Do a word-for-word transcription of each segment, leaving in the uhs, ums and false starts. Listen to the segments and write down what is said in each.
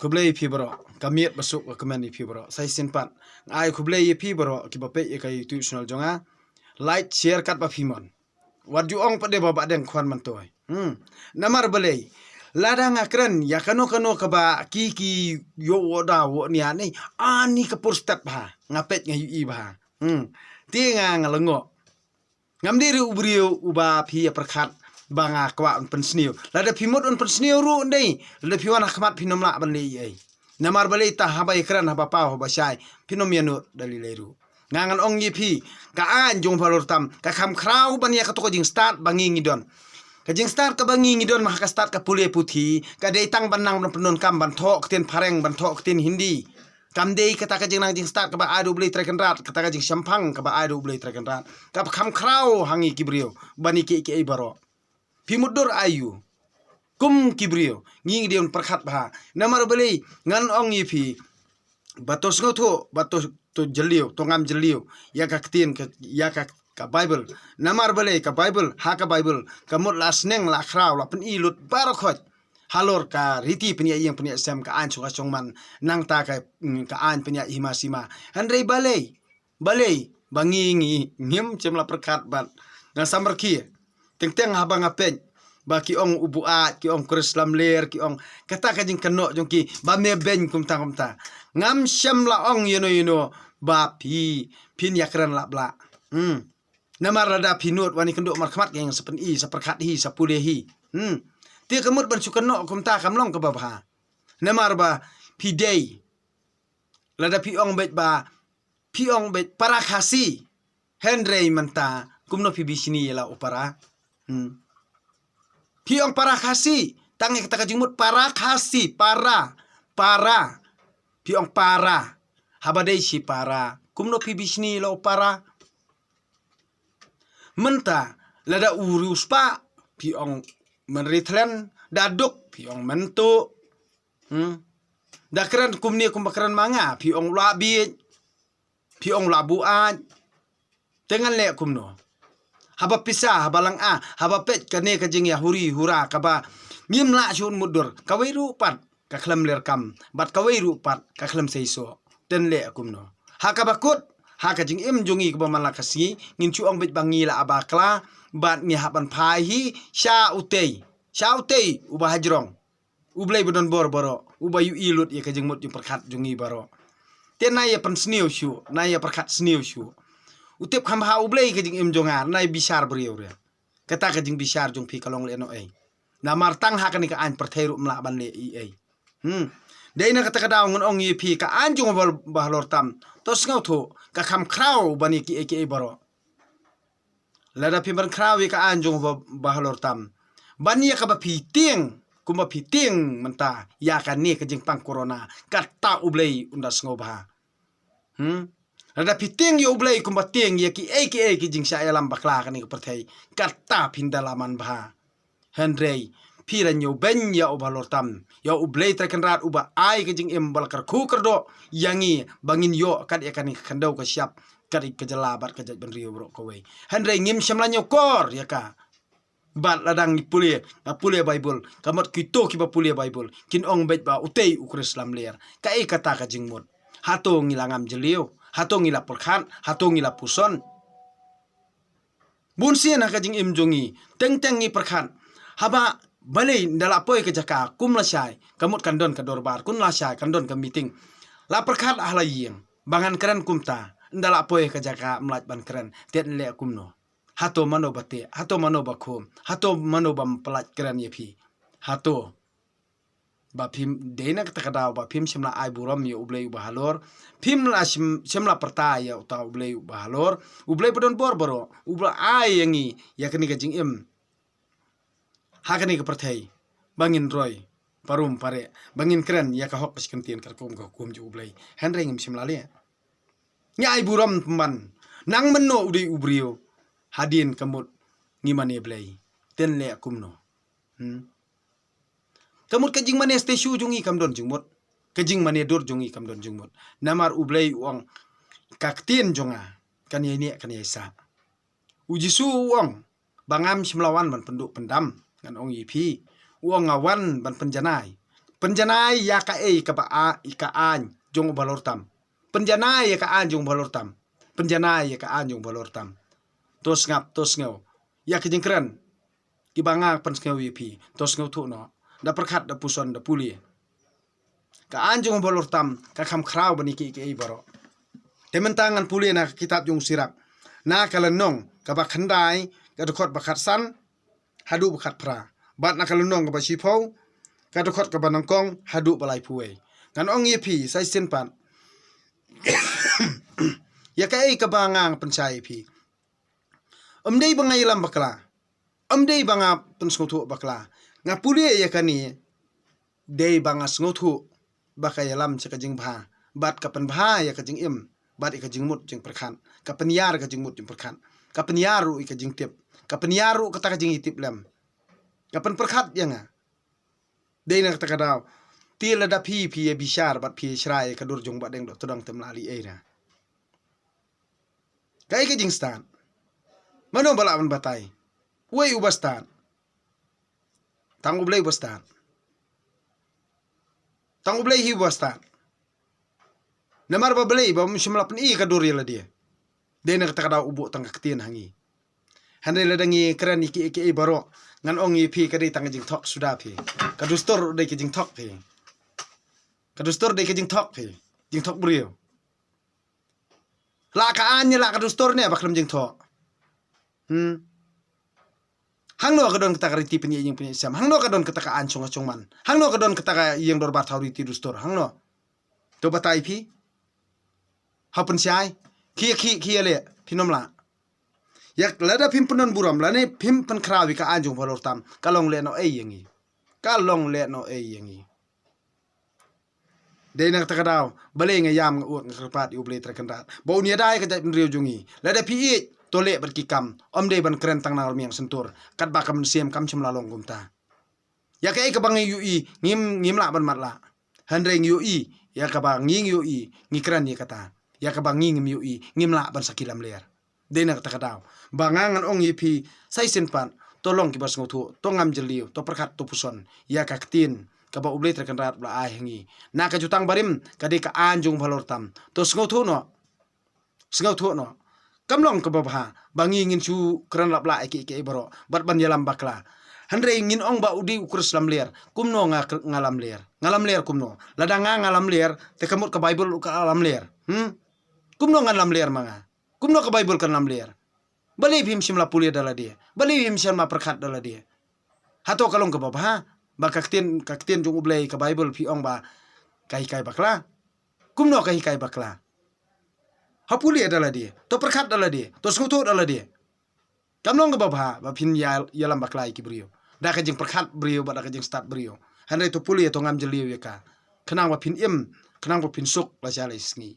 Khublei ïa phi baroh, ka miet ba suk ka kmen ïa phi baroh. Sa shisien pat, nga ai khublei ïa phi baroh kiba peit ïa ka YouTube channel jong nga. Like, share katba phi mon. Wat ju ong pat de ba Bah Deng Khwan Myntoi. Hmm. Namar balei? Lada nga kren ïa kano kano kaba ki ki ïoh wada wada nia ni, ani ka por step bha. Nga peit nga ïohi bha. Hmm. Te nga nga lyngngoh. Ngam dei ruh u briew uba phi ïa pyrkhat ba nga kwah un pynsniew. Lada phi mut un pynsniew ruh dei, lada phi wan ha khmat phin ym lah ban leh ei ei. Namar balei? Te haba ïa kren, haba paw, haba shai, phin ym ïa nud da lei lei ruh. Nga ngan ong ïa phi, ka aiñ jong u Bah Halor Tam ka kham khraw ban ïa kato ka jingstad ba ngi ngi don. Ka jingstad kaba ngi ngi don, ma ha ka stad ka pule puthi, ka dei tang ban nang ban pyndonkam, ban thoh ktien phareng, ban thoh ktien Hindi. Kam dei kata ka jingnang jingstad kaba ai da U Blei Trai Kynrad, kata ka jingshemphang kaba ai da U Blei Trai Kynrad kaba kham khraw ha ngi ki briew ban ïa kiei kiei baroh. Phi mutdur aïu? Kum ki briew ngi ngi dei ban pyrkhat bha. Namar balei? Ngan ong ïa phi, ba to sngewthuh, ba to, to jylliew, to ngam jylliew ïa ka ktien ka, ïa ka, ka Baibl. Namar balei? Ka Baibl, ha ka Baibl ka mut la sneng, la khraw, la pyni lut baroh khoit halor ka riti pynïaid ïing pynïaid sem, ka aiñ shong ha shong man, nangta ka, mm, ka aiñ pynïaid hima sima. Hynrei balei? Balei ba ngi ngi ngim shym la pyrkhat bad nga samrkhie? Teng teng haba nga peit ba ki ong u buaid, ki ong u khreh lamler, ki ong, kata ka jingkynnoh jong ki ba me beiñ kumta kumta. Ngam shym la ong ïano ïano ba phi, phin ïa kren lah blah. Hmm. Namar lada phi nud wan ïa kynduh markhmat, ki ong sa pyni, sa pyrkhat hi, sa pule hi. Hmm. Te ka mut ban shu kynnoh kumta kam long kaba bha. Namar ba phi dei, lada phi ong beit ba, phi ong beit para Khasi, hynrei mynta kumno phi bishni ïa la u para? Hmm. Phi ong para Khasi, tang ïa kata ka jingmut para Khasi, para, para. Phi ong para. Haba dei shi para, kumno phi bishni ïa la u para? Mynta lada u riewspah, phi ong mynrithlen, da duk, phi ong myntu. Hmm. Da kren kumne kumba kren ma nga, phi ong u la biej, phi ong u la buaid. Te ngan leh kumno? Haba pisa, haba langa, haba peit kane ka jingïahuri hura kaba ngim lah shuh mutdur, kawei ruh pat ka khlem lyrkam bad kawei ruh pat ka khlem seisoh. Te ngan leh kumno? Ha kaba kut, ha ka jingim jong ngi kaba man la ka sngi, ngin shu ong beit ba ngi la bakla bad ngi hap ban phai hi sha utei, sha utei uba hajrong. U Blei ba don bor baroh, uba ïohi lut ïa ka jingmut jingpyrkhat jong ngi baroh. Te nai ïa pynsniew shuh, nai ïa pyrkhat sniew shuh. U tip kham bha U Blei ka jingim jong nga, nai bishar briew re. Kata ka jingbishar jong phi ka long lehnohei. Namar tang ha kane ka aiñ pyrthei ruh ym lah ban leh ei ei. Hmm. Dei na kata ka daw ngan ong ïa phi, ka aiñ jong u Bah, Bah Halor Tam, to sngewthuh, ka kham khraw ban ïa kiei kiei baroh. Lada phi ban khraw ïa ka aiñ jong u Bah, Bah Halor Tam, ban ïa kaba phi tieng, kumba phi tieng mynta ïa kane ka jingpang corona, kata U Blei un da sngewbha. Hmm? Lada phi tieng ïa U Blei kumba tieng ïa kiei kiei ki jingshah ïalam bakla kane ka pyrthei, kata phin da la man bha. Hynrei phi la ñiew beiñ ïa u Bah Halor Tam, ïa U Blei Trai Kynrad uba ai ka jingim ba la kyrkhu kyrdoh ïa ngi ba ngin ïoh kat ïa kane ka khyndew ka shyiap, kat ïa ka jylla bad ka jaitbynriew baroh kawei. Hynrei ngim shym la ñiewkor ïa ka. Bad lada ngi pule, nga pule Baibl, ka mut kito kiba pule Baibl kin ong beit ba utei u Khrist lamler. Kaei kata ka jingmut? Hato ngi la ngam jylliew? Hato ngi la pyrkhat? Hato ngi la puson? Bun sien ha ka jingim jong ngi, teng teng ngi pyrkhat, haba balei nda la poi ka jaka, kum lashai, ka mut kan don ka dorbar, kum lashai kan don ka meeting. La pyrkhat ha la ïing ba ngan kren kumta, nda la poi ka jaka ym lah ban kren, te ngan leh kumno? Hato mano ba teh, hato mano ba khum, hato mano bym pyllait kren ïa phi? Hato ba phim, dei na kata ka daw ba phim shym la ai burom ïa U Blei uba halor, phim la shym, shym la pyrta ïa uta U Blei uba halor, U Blei ba don bor baroh, uba ai ïa ngi ïa kane ka jingim ha kane ka pyrthei, ba ngin roi parum pareh, ba ngin kren ïa ka hok ka shi kyntien katkum ka hukum jong U Blei. Hynrei ngim shym la leh. Ngi ai burom pynban, nang mynno u dei u briew, hadien ka mut ngi mane Blei, te ngan leh kumno? Hmm. Ka mut ka jingmane statue jong ngi kam don jingmut. Ka jingmane dur jong ngi kam don jingmut. Namar U Blei u ong, ka ktien jong nga kan ïai neh kan ïai sah. U Jisu u ong ba ngam shym la wan ban pynduh pyndam, ngan ong ïa phi. U ong nga wan ban pynjanai. Pynjanai ïa kaei kaba a, ka aiñ jong u bahalor tam. Pynjanai ïa ka aiñ jong u bahalor tam. Pynjanai ïa ka aiñ jong u bahalor tam. To sngap, to sngew ïa ka jingkren kiba nga pynsngew ïa phi. To sngewthuh noh. Da pyrkhat, da puson, da pule. Ka aiñ jong u bahalor tam ka kham khraw ban ïa kiei kiei baroh. Te mynta ngan pule na ka kitab jong u Sirak, na ka lynnong kaba khyndai, ka dkhot ba khatsan haduh ba khatphra, bad na ka lynnong kaba shiphew, ka dkhot kaba nyngkong haduh ba laiphew wei. Ngan ong ïa phi sa shisien pat, ïa kaei kaba nga pynshai ïa phi. Ym dei ba nga ïalam bakla, ym dei ba nga pynsngewthuh bakla. Nga pule ïa kane dei ba nga sngewthuh ba ka ïalam sha ka jingbha, bad ka pynbha ïa ka jingim, bad ïa ka jingmut jingpyrkhat. Ka pynïar ïa ka jingmut jingpyrkhat. Ka pynïar ruh ïa ka jingtip. Ka pynïar ruh kata ka jingïatip lem. Ka pynpyrkhat ïa nga. Dei na kata ka daw, te lada phi, phi ïa bishar bad phi ïa shrai ïa ka dur jong u Bahdeng Dohtdong, te ym lah leh ei ruh. Kaei ka jingstad? Mano ba lah ban batai? Uei uba stad? Tang U Blei uba stad. Tang U Blei hi uba stad. Namar ba Blei ba um shym la pyni ka dur ïa lade. Dei na kata ka daw u buh tang ka ktien ha ngi. Hynrei lada ngi kren ïa kiei kiei baroh, ngan ong ïa phi, ka dei tang ka jingthok suda phi. Ka dustur dei ka jingthok phi. Ka dustur dei ka jingthok phi. Jingthok briew. La ka aiñ ne la ka dustur ne ba khlem jingthok? Hmm. Hangno ka don kata ka riti pynïaid ïing pynïaid sem? Hangno ka don kata ka aiñ shong shong man? Hangno ka don kata ka ïing dorbar thaw riti dustur? Hangno? To batai phi. Ha pynshai. Khie khie khie leh, phin ym lah. Ïa lada phim pyndon burom, lane phim pynkhraw ïa ka aiñ jong u bahalor tam, ka long lehnohei ïa ngi. Ka long lehnohei ïa ngi. Dei na kata ka daw, balei nga ïam nga ud nga kyrpad ïa U Blei Trai Kynrad ba un ïada ïa ka jaitbynriew jong ngi. Lada phi ïeit, to leh bad ki kam, ym dei ban kren tang na rmiang syntur, katba ka mynsiem kam shym la long kumta. Ïa kaei kaba ngi ïohi, ngim, ngim lah ban matlah. Hynrei ngi ïohi ïa kaba ngi, ngi ïohi, ngi kren ïa kata. Ïa kaba ngi ngim ïohi, ngim lah ban sakhi lamler. Dei na kata ka daw ba nga ngan ong ïa phi sa shisien pat, to long kiba sngewthuh, to ngam jylliew, to pyrkhat, to puson ïa ka ktien kaba U Blei Trai Kynrad u la ai ha ngi. Na ka jutang barim, ka dei ka aiñ jong u bahalor tam. To sngewthuh noh. Sngewthuh noh. Kam long kaba bha ba ngi ngin shu kren lap lah ïa kiei kiei baroh bad ban ïalam bakla. Hynrei ngin ong ba u dei u Khrist lamler. Kumno nga kr-, nga lamler? Nga lamler kumno? Lada nga nga lamler, te ka mut ka Baibl ruh ka lamler. Hmm? Kumno ngan lamler ma nga? Kumno ka Baibl kan lamler? Balei phim shym la pule da lade? Balei phim shym la pyrkhat da lade? Hato ka long kaba bha ba ka ktien, ka ktien jong U Blei, ka Baibl, phi ong ba ka hikai bakla? Kumno ka hikai bakla? Ha pule da lade, to pyrkhat da lade, to sngewthuh da lade. Kam long kaba bha ba phin ïa, ïalam bakla ïa ki briew da ka jingpyrkhat briew bad da ka jingstad briew. Hynrei to pule, to ngam jylliew ïa ka, khnang ba phin im, khnang ba phin suk la sha la sngi,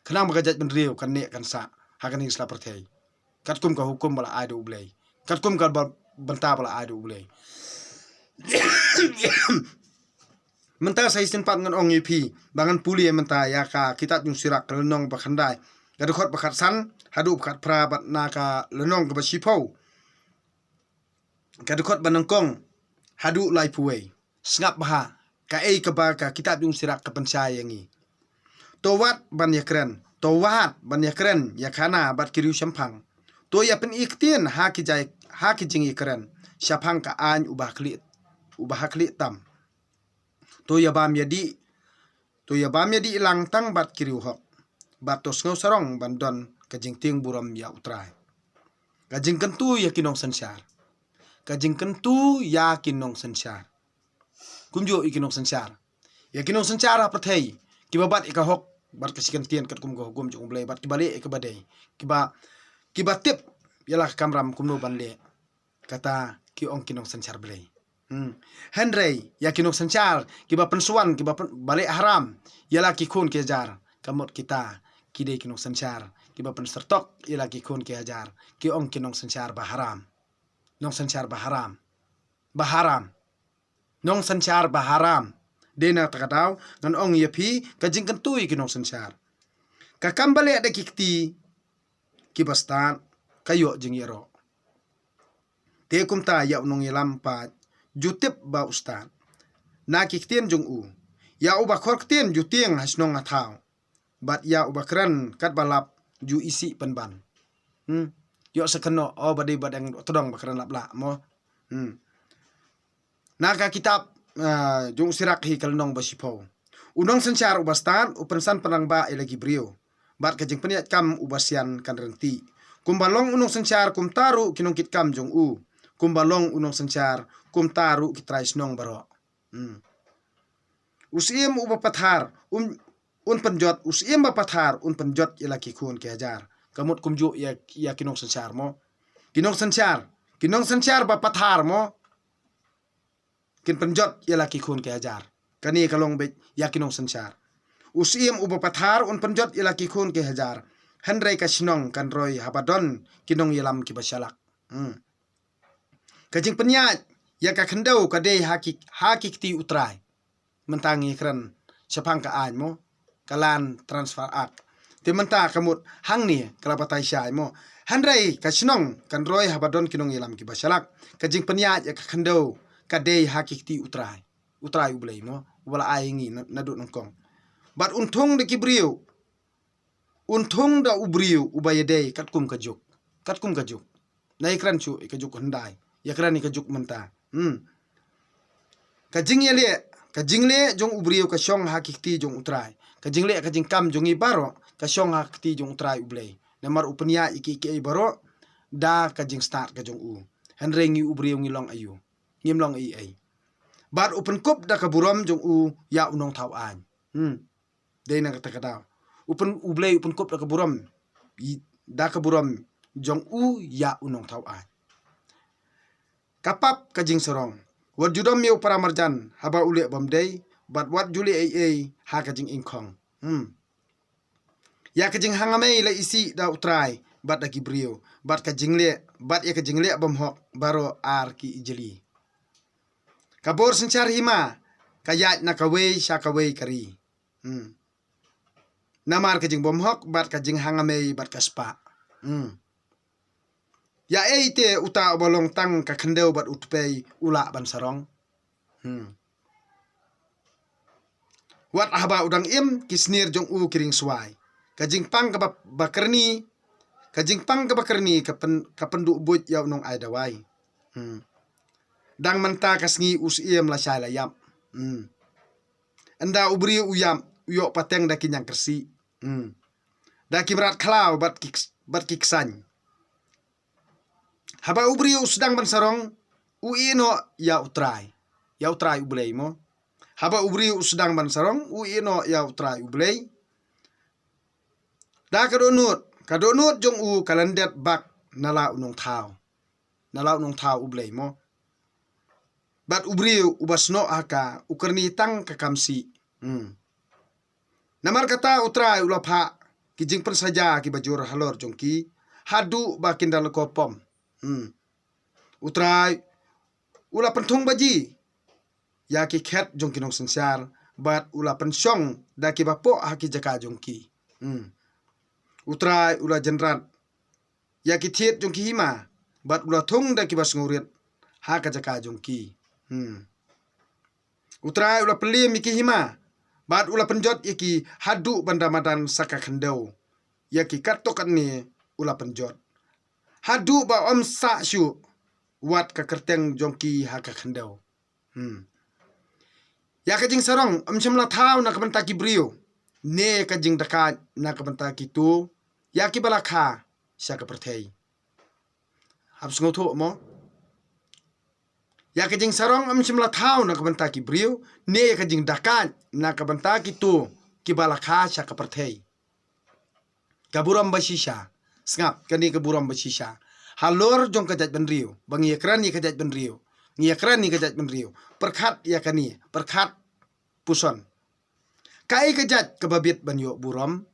khnang ba ka jaitbynriew kan neh kan sah ha kane ka sla pyrthei, katkum ka hukum ba la ai da U Blei, katkum ka ba, bynta ba la ai da U Blei. Mynta sa shisien pat ngan ong ïa phi ba ngan pule mynta ïa ka kitab jong u Sirak, ka lynnong ba khyndai, ka dkhot ba khatsan haduh ba khatphra, bad na ka lynnong kaba shiphew, ka dkhot ba nyngkong haduh laiphew wei. Sngap bha kaei kaba ka kitab jong u Sirak ka pynshai ïa ngi. To wad ban ïakren, to wad ban ïakren ïa khana bad ki riewshemphang. To ïa pyni ktien ha ki jai, ha ki jingïakren shaphang ka aiñ uba ha khlieh, uba ha khlieh tam. To ïa bam ïa dih, to ïa bam ïa dih lang tang bad ki riewhok, bad to sngew sarong ban don ka jingtieng burom ïa U Trai. Ka jingkyntu ïa ki nongsynshar. Ka jingkyntu ïa ki nongsynshar. Kumjuh ïa ki nongsynshar, ïa ki nongsynshar ha pyrthei kiba bat ïa ka hok bad ka shikyntieng katkum ka hukum jong U Blei, bad kiba leh ïa kaba dei, kiba, kiba tip ïa la ka kamram kumno ban leh. Kata ki ong ki nongsynshar Blei. Hmm. Hynrei ïa ki nongsynshar kiba pynshuwa, kiba pyn-, ba leh haram ïa la ki khun ki hajar, ka mut kita ki dei ki nongsynshar kiba pynsyrtok ïa la ki khun ki hajar, ki ong ki nongsynshar ba haram. Nongsynshar ba haram. Ba haram. Nongsynshar ba haram. Dei na kata ka daw ngan ong ïa phi, ka jingkyntu ïa ki nongsynshar. Ka kam ba leh da ki kti kiba stad ka ïoh jingïaroh. Te kumta ïa u nongïalam pat, ju tip ba u stad. na ki ktien jong u. Ïa uba khor ktien ju tieng ha shnong ha thaw, bad ïa uba kren katba lap ju isih pynban. Hmm. Ïoh sa kynnoh, o ba dei ba dang tdong ba kren lap lah mo. Hmm. Na ka kitab, ah, jong u Sirak hi ka lynnong ba shiphew. U nongsynshar uba stad u pynsan pynrangbah ïa la ki briew, bad ka jingpynïaid kam uba sian kan rynti. Kumba long u nongsynshar kumta ruh ki nongkitkam jong u. Kumba long u nongsynshar kumta ruh ki trai shnong baroh. Hmm. U syiem uba pathar, um, un pynjot, u syiem ba pathar un pynjot ïa la ki khun ki hajar. Ka mut kumjuh ïa, ïa ki nongsynshar mo. Ki nongsynshar, ki nongsynshar ba pathar mo, kin pynjot ïa la ki khun ki hajar. Kane ka long beit ïa ki nongsynshar. U syiem uba pathar un pynjot ïa la ki khun ki hajar. Hynrei ka shnong kan roi haba don ki nongïalam kiba shalak. Hmm. Ka jingpynïaid ïa ka khyndew ka dei ha ki, ha ki kti U Trai. Mynta ngi kren shaphang ka aiñ mo, ka Land Transfer Act. Te mynta ka mut hangne ka la batai shai mo. Hynrei ka shnong kan roi haba don ki nongïalam kiba shalak. Ka jingpynïaid ïa ka khyndew ka dei ha ki kti U Trai. U Trai U Blei mo, uba la ai ngi na, naduh nyngkong. Bad un thung da ki briew, un thung da u briew uba ïadei katkum ka juk. Katkum ka juk. Nai kren shuh ïa ka juk hyndai, ïa kren ïa ka juk mynta. Hmm. Ka jingleh, ka jingleh jong u briew ka shong ha ki kti jong U Trai. Ka jingleh ka jingkam jong ngi baroh ka shong ha ki kti jong U Trai U Blei. Namar u pynïaid ïa kiei kiei baroh da ka jingstad ka jong u. Hynrei ngi u briew ngi long aïu? Ngim long ei ei. Bad u pynkup da ka burom jong u ïa u nongthaw aiñ. Hmm. Dei na kata ka daw. U pyn-, U Blei u pynkup da ka burom, i, da ka burom jong u ïa u nongthaw aiñ. Ka pap ka jingsarong. Wat ju dom ïa u para marjan haba u leh bym dei, bad wat ju leh ei ei ha ka jingïengkhong. Hmm. Ïa ka jinghangmei la isih da U Trai bad da ki briew, bad ka jingleh, bad ïa ka jingleh bymhok baroh ar ki ijli. Ka bor synshar hima ka ïaid na kawei sha kawei ka ri. Hmm. Namar ka jingbymhok bad ka jinghangmei bad ka spah. Hmm. Ïa ei te uta uba long tang ka khyndew bad u tpei u lah ban sarong? Hmm. Wat haba u dang im, ki snier jong u ki ring swai. Ka jingpang kaba, ba kyrni, ka jingpang kaba kyrni ka pyn, ka pynduh buit ïa u nongai dawai. Hmm. Dang mynta ka sngi u syiem la shai la ïap. Hmm. Ynda u briew u ïap, u ïoh pateng da ki ñiangkyrsih. Hmm. Da ki mrad khlaw bad ki, bad ki ksaiñ. Haba u briew u sdang ban sarong, u ïehnoh ïa U Trai. Ïa U Trai U Blei mo. Haba u briew u sdang ban sarong, u ïehnoh ïa U Trai U Blei. Da ka dohnud, ka dohnud jong u ka lyndet bak na la u nongthaw. Na la u nongthaw U Blei mo. Bad u briew uba snoh ha ka, u kyrni tang ka kam sih. Hmm. Namar kata U Trai u la phah ki jingpynsaja kiba jur halor jong ki, haduh ba kin da lyngkot pom. Hmm. U Trai u la pynthung baji ïa ki khet jong ki nongsynshar, bad u la pynshong da kiba poh ha ki jaka jong ki. Hmm. U Trai u la jynrat ïa ki thied jong ki hima, bad u la thung da kiba sngewrit ha ka jaka jong ki. Hmm. U Trai u la pynliem ïa ki hima, bad u la pynjot ïa ki haduh ban da madan sa ka khyndew. Ïa ki katto katne u la pynjot, haduh ba ym sah shuh wat ka kyrteng jong ki ha ka khyndew. Hmm. Ïa ka jingsarong ym shym la thaw na ka bynta ki briew, ne ka jingdakaid na ka bynta kito ïa kiba la kha sha ka pyrthei. Hap sngewthuh mo. Ïa ka jingsarong ym shym la thaw na ka bynta ki briew, ne ïa ka jingdakaid na ka bynta kito kiba la kha sha ka pyrthei. Ka burom ba shisha. Sngap, kane ka burom ba shisha. Halor jong ka jaitbynriew, ba ngi ïakren ïa ka jaitbynriew, ngi ïakren ïa ka jaitbynriew. Pyrkhat ïa kane, pyrkhat puson. Kaei ka jait kaba bit ban ïoh burom?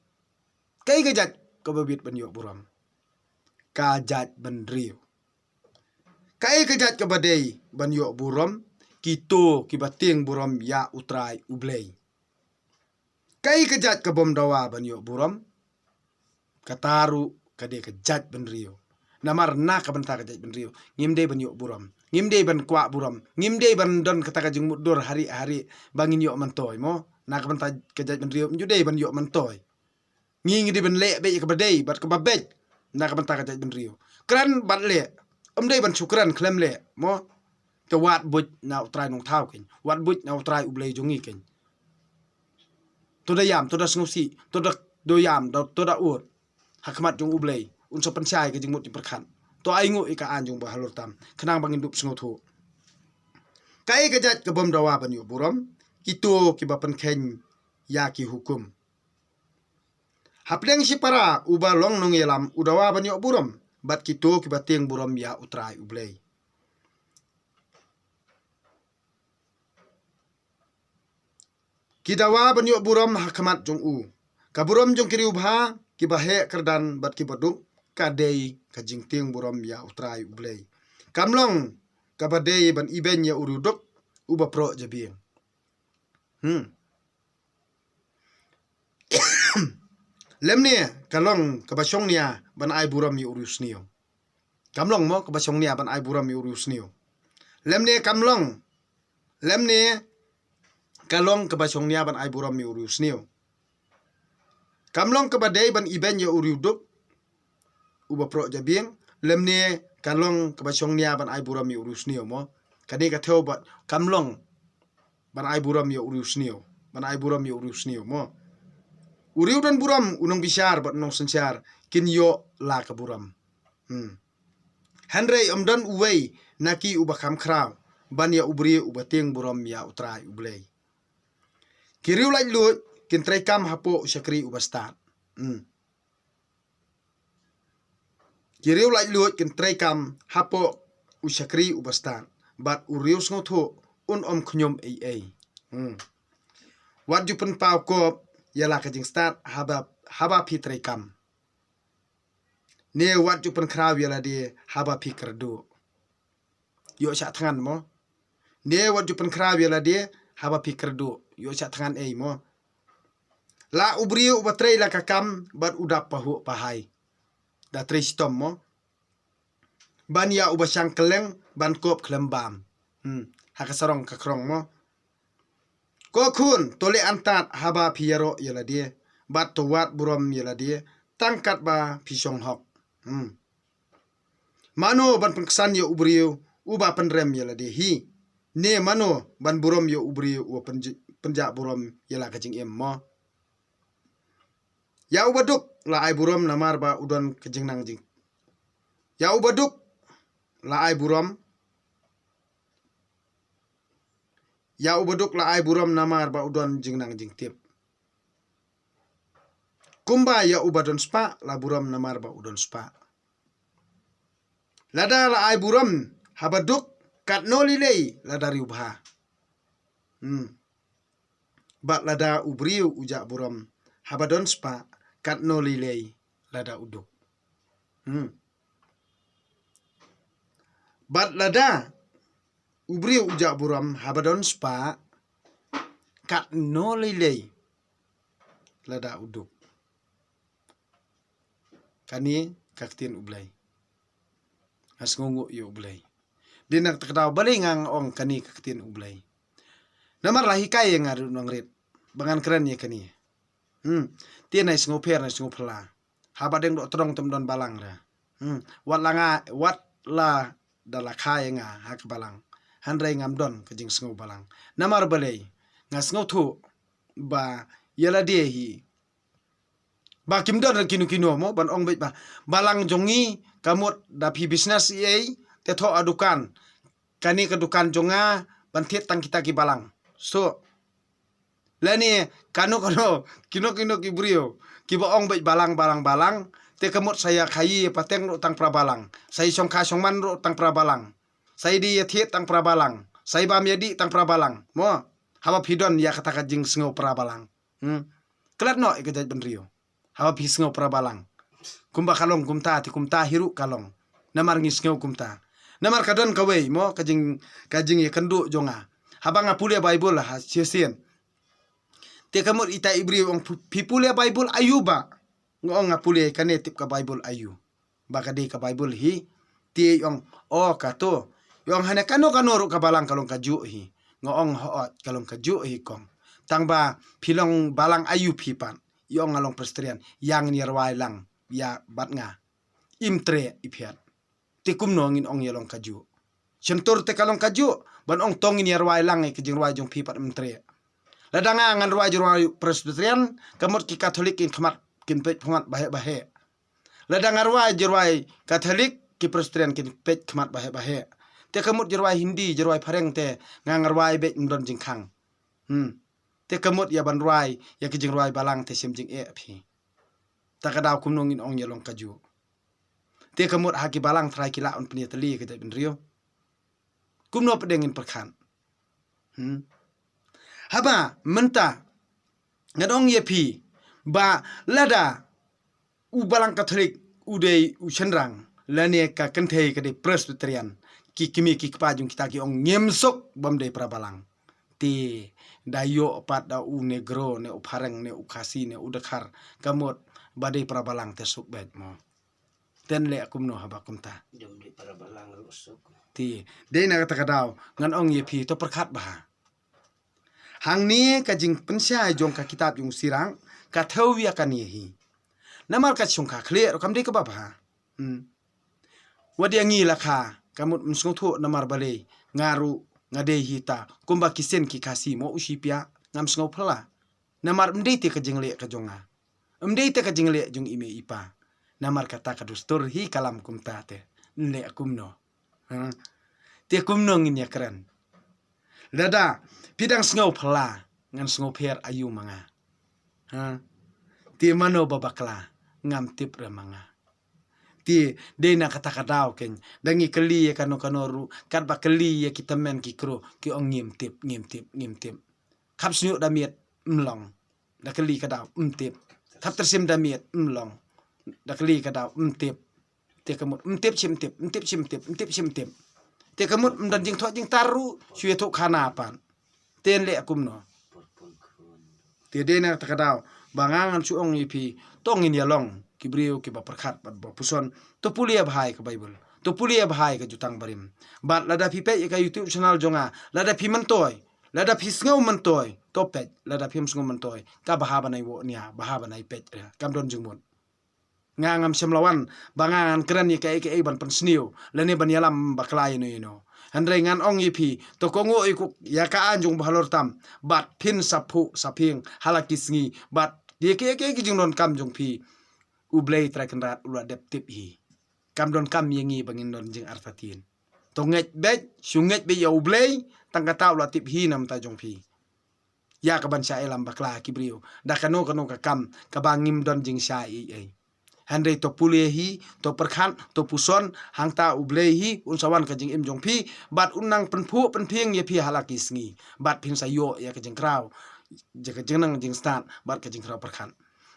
Kaei ka jait kaba bit ban ïoh burom? Ka jaitbynriew. Kaei ka jait kaba dei ban ïoh burom? Kito kiba tieng burom ïa U Trai U Blei. Kaei ka jait kabym dawa ban ïoh burom? Kata ruh ka dei ka jaitbynriew. Namar na ka bynta ka jaitbynriew ngim dei ban ïoh burom. Ngim dei ban kwah burom. Ngim dei ban don kata ka jingmutdur hari-hari ba ngin ïoh myntoi mo. Na ka bynta ka jaitbynriew, ngim dei ban ïoh myntoi. Ngi ngi dei ban leh beit ïa kaba dei bad kaba beit na ka bynta ka jaitbynriew. Kren bad leh. Ym dei ban shu kren khlem leh mo. Te wat buit na U Trai Nongthaw kein. Wat buit na U Trai U Blei jong ngi kein. To da ïam, to da sngewsih, to da, to ïam, to da ud ha khmat jong U Blei. Un sa pynshai ka jingmut jingpyrkhat. To ai nguh ïa ka aiñ jong U Bahalor tam khnang ba ngin dup sngewthuh. Kaei ka jait ka bym dawa ban ïoh burom? Kito kiba pynkheiñ ïa ki hukum. Hapdeng shipara uba long nongïalam u dawa ban ïoh burom, bad kito kiba tieng burom ïa U Trai U Blei ki dawa ban ïoh burom ha khmat jong u. Ka burom jong ki riewbha kiba heh kyrdan bad kiba duk ka dei ka jingtieng burom ïa U Trai U Blei. Kam long kaba dei ban ibeiñ ïa u riewduk uba proh jabieng. Hmm. Lymne ka long kaba shongnia ban ai burom ïa u riewsniew. Kam long mo kaba shongnia ban ai burom ïa u riewsniew. Lymne kam long. Lymne ka long kaba shongnia ban ai burom ïa u riewsniew. Kam long kaba dei ban ibeiñ ïa u riewduk uba proh jabieng. Lymne ka long kaba shongnia ban ai burom ïa u riewsniew mo. Ka dei ka thew bad kam long ban ai burom ïa u riewsniew. Ban ai burom ïa u riewsniew mo. U riew don burom, u nongbishar bad u nongsynshar kin ïoh la ka burom. Hmm. Hynrei ym don uwei na ki uba kham khraw ban ïa u briew uba tieng burom ïa U Trai U Blei. Ki riew laitluid kin treikam hapoh u shakri uba stad. Hmm. Ki riew laitluid kin treikam hapoh u shakri uba stad, bad u riew sngewthuh un ym khñium ei ei. Hmm. Wat ju pynpaw kop ïa la ka jingstad haba, haba phi treikam. Ne wat ju pynkhraw ïa lade haba phi kyrduh. Ïoh shah thngan mo. Ne wat ju pynkhraw ïa lade haba phi kyrduh. Ïoh shah thngan ei mo. La u briew uba trei la ka kam bad u dap pahuh pahai. Da trei shitom mo. Ban ïa uba shang kylleng ban kop khlem bam. Hmm. Ha ka sarong ka krong mo. Ko khun, to leh antad haba phi ïaroh ïa lade, bad to wad burom ïa lade, tang katba phi shong hok. Hmm. Mano ban pynksan ïa u briew uba pynrem ïa lade hi? Ne mano ban burom ïa u briew uba pynj-, pynjah burom ïa la ka jingim mo? Ïa uba duk la ai burom namar ba u don ka jingnang jing. Ïa uba duk la ai burom. Ïa uba duk la ai burom namar ba u don jingnang jingtip. Kumba ïa uba don spah la burom namar ba u don spah. Lada la ai burom haba duk, katno lei lei lada riewbha. Hmm. Bad lada u briew u jah burom haba don spah, katno lei lei lada u duk. Hmm. Bad lada u briew u jah burom haba don spah, katno lei lei lada u duk. Kane ka ktien U Blei. Nga sngewnguh ïa U Blei. Dei na kata ka daw balei nga ong kane ka ktien U Blei. Namar la hikai ïa nga ruh nongrit ba ngan kren ïa kane. Hmm. Te nai sngewpher nai sngewphylla. Haba dang doh tdong te ym don balang re. Hmm. Wat la nga, wat la da la kha ïa nga ha ka balang, hynrei ngam don ka jingsngew balang. Namar balei? Nga sngewthuh ba ïa lade hi ba kim don re kino kino mo, ban ong beit ba balang jong ngi ka mut da phi business ei ei, te thoh ha dukan. Kane ka dukan jong nga ban thied tang kita ki balang. So, lane kano kano, kino kino ki briew kiba ong beit balang, balang, balang, te ka mut sa ïa khaïi ïa pateng ruh tang para balang, sa ïa shongkha shongman ruh tang para balang, sa ïa die ïa thied tang para balang, sa ïa bam ïa dih tang para balang mo. Haba phi don ïa kata ka jingsngew para balang. Hmm. Klet noh ïa ka jaitbynriew. Haba phi sngew para balang. Kumba ka long kumta, te kumta hi ruh ka long. Namar ngi sngew kumta. Namar ka don kawei mo, ka jing, ka jingïakynduh jong nga. Haba nga pule Baibl ha shisien, te ka mut ita i briew ong, phi pule Baibl aïu bah? Nga ong nga pule kane, tip ka Baibl aïu. Ba ka dei ka Baibl hi. Te i ong, o kato. Ïong hane kano kano ruh ka balang ka long kajuh hi. Nga ong hooid ka long kajuh hi kong. Tang ba phi long balang aïu phi pat. Ïong nga long Presbyterian. Ïa ngin ïa rwai lang. Ïa bad nga. Im treh i phiat. Te kumno ngin ong ïa long kajuh. Shyntur te ka long kajuh. Ban ong to ngin ïa rwai lang ïa ka jingrwai jong phi pat im treh. Lada nga ngan rwai jingrwai Presbyterian. Ka mut ki Katholik kin khmat kin peit khmat baheh baheh. Lada nga rwai jingrwai Katholik ki Presbyterian kin peit khmat baheh baheh. Te ka mut jingrwai Hindi, jingrwai phareng te nga nga rwai beit ym don jingkhang. Hmm. Te ka mut ïa ban rwai, ïa ki jingrwai balang te shem jingeh phi. Ta ka daw kumno ngin ong ïa long kajuh. Te ka mut ha ki balang trai ki lah un pynïatylli ka jaitbynriew. Kumno pat de ngin pyrkhat. Hmm. Haba mynta ngan ong ïa phi ba lada u balang Katholik u dei u shynrang lane ka kynthei ka dei Presbyterian, ki kmie ki kpa jong kita ki ong ngim suk bym dei para balang. Te da ïoh pat da u Negro ne u Phareng ne u Khasi ne u Dkhar ka mut ba dei para balang te suk beit mo. Ten leh kumno haba kumta. Jom dei para balang ruh suk. Te dei na kata ka daw ngan ong ïa phi to pyrkhat bha. Hangne ka jingpynshai jong ka kitab jong u Sirang ka thew ïa kane hi. Namar ka shongkha khlieh ruh kam dei kaba bha. Hmm. Wat ïa ngi la kha ka mut ym sngewthuh namar balei nga ruh nga dei hi ta kumba ki sien ki Khasi mo u Shipia ngam sngew phylla. Namar ym dei te ka jingleh ka jong nga. Ym dei te ka jingleh jong i mei i pa. Namar kata ka dustur hi ka lam kumta te. Nleh kumno. Ha? Te kumno ngin ïa kren. Lada phi dang sngew phylla ngan sngew pher aïu ma nga. Ha? Te mano ba bakla ngam tip re ma nga. Te dei na kata ka daw kein da ngi kylli ïa kano kano ruh katba kylli ïa ki tymmen ki kro ki ong ngim tip ngim tip ngim tip. Khap sniuh da miet ym long. Da kylli ka daw ym tip. Khap tyrsim da miet ym long. Da kylli ka daw ym tip. Te ka mut ym tip shim tip ym tip shim tip ym tip shim tip. Te ka mut ym don jingthoh jingtar ruh shu ïathuh khana pat. Te nleh kumno. Te dei na kata ka daw ba nga ngan shu ong ïa phi to ngin ïa long ki briew kiba pyrkhat bad ba puson. To pule bha ïa ka Baibl. To pule bha ïa ka Jutang Barim. Bad lada phi peit ïa ka YouTube channel jong nga lada phi myntoi. Lada phi sngew myntoi to peit, lada phim sngew myntoi ka bha ban ai woh nia, bha ban ai peit re, kam don jingmut. Nga ngam shym la wan ba nga ngan kren ïa kaei kaei ban pynsniew lane ban ïalam bakla ïano ïano. Hynrei ngan ong ïa phi to kohnguh ïa ka aiñ jong u Bahalor tam bad phin sa phuh sa phieng ha la ki sngi bad ïa kaei kaei ki jingdonkam jong phi. U Blei Trai Kynrad u la dep tip hi. Kam donkam ïa ngi ba ngin don jingartatien. To ngeit beit, shu ngeit beit ïa U Blei, tang kata u la tip hi na bynta jong phi. Ïa ka ban shah ïalam bakla ki briew da kano kano ka kam kaba ngim don jingshai ei ei. Hynrei to pule hi, to pyrkhat, to puson, hangta U Blei hi un sa wan ka jingim jong phi bad un nang pynphuh pynphieng ïa phi ha la ki sngi bad phin sa ïoh ïa ka jingkraw, ïa ka jingnang jingstad bad ka jingkraw pyrkhat.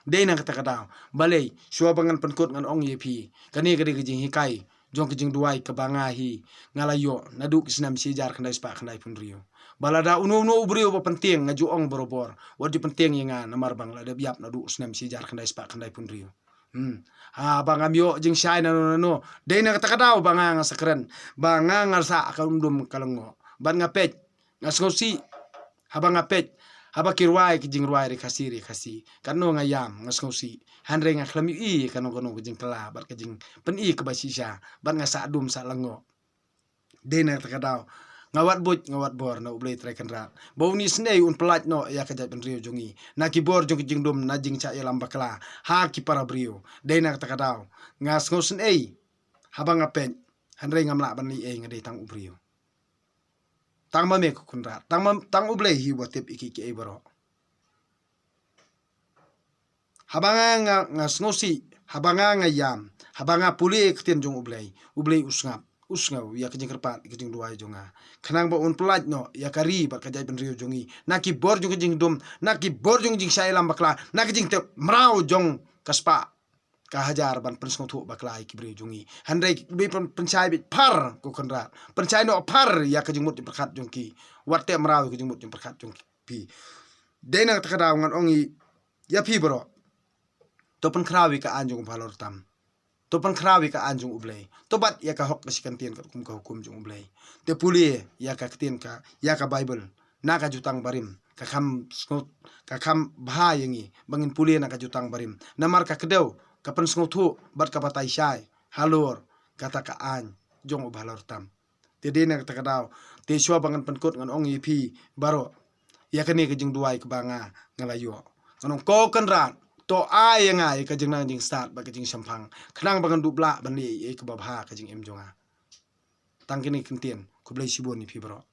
Dei na kata ka daw balei shuwa ba ngan pynkut ngan ong ïa phi, kane ka dei ka jinghikai jong ka jingduwai kaba nga hi nga la ïoh naduh ki snem shi hajar khyndai spah khyndai phew hynriew. Ba lada uno uno u briew ba pyntieng nga ju ong barabor wat ju pyntieng ïa nga namar ba nga la dep ïap naduh u snem shi hajar khyndai spah khyndai phew hynriew. Hmm. Ha ba ngam ïoh jingshai nano nano. Dei na kata ka daw ba nga nga sa kren ba nga nga sah ka um dum ka lyngngoh bad nga peit. Nga sngewsih haba nga peit haba ki rwai ki jingrwai ri Khasi ri Khasi. Katno nga ïam nga sngewsih. Hynrei nga khlem ïohi kano kano ka jingkylla bad ka jingpyni kaba shisha bad nga sah dum sah lyngngoh. Dei na kata ka daw nga wad buit nga wad bor na U Blei Trai Kynrad ba un isynei un pyllait noh ïa ka jaitbynriew jong ngi na ki bor jong ki jingdum na jingshah ïalam bakla ha ki para briew. Dei na kata ka daw nga sngewsynei haba nga peit. Hynrei ngam lah ban leh ei, nga dei tang u briew. Tang ma me ko Kynrad, tang ma, tang U Blei hi uba tip ïa kiei kiei baroh. Haba nga nga, nga sngewsih, haba nga nga ïam, haba nga pule ïa ka ktien jong U Blei, U Blei u sngap, u sngew ïa ka jingkyrpad ïa ka jingduwai jong nga. Khnang ba un pyllait noh ïa ka ri bad ka jaitbynriew jong ngi na ki bor jong ka jingdum, na ki bor jong ka jingshah ïalam bakla, na ka jingtip mraw jong ka spah ka hajar ban pynsngewthuh bakla ïa ki briew jong ngi. Hynrei ki briew pyn-, pynshai beit phar ko Kynrad. Pynshai noh phar ïa ka jingmut jingpyrkhat jong ki. Wat teh mraw ïa ka jingmut jingpyrkhat jong phi. Dei na kata ka daw ngan ong ïa phi baroh. To pynkhraw ïa ka aiñ jong u Bahalor tam. To pynkhraw ïa ka aiñ jong U Blei. To bat ïa ka hok ka shi kyntien katkum ka hukum jong U Blei. Te pule ïa ka ktien ka, ïa ka Baibl na ka jutang barim, ka kham sngewthuh, ka kham bha ïa ngi ba ngin pule na ka jutang barim. Namar ka kdew ka pynsngewthuh bad ka batai shai halor kata ka aiñ jong U Bahalor tam. Te dei na kata ka daw, te shuwa ba ngan pynkut ngan ong ïa phi baroh ïa kane ka jingduwai kaba nga nga la ïoh. Ngan ong, Ko Kynrad, to ai ïa nga ïa ka jingnang jingstad bad ka jingshemphang, khnang ba ngan duh blah ban leh ïa kaba bha ka jingim jong nga. Tang kine ki ktien, khublei shibun ïa phi baroh.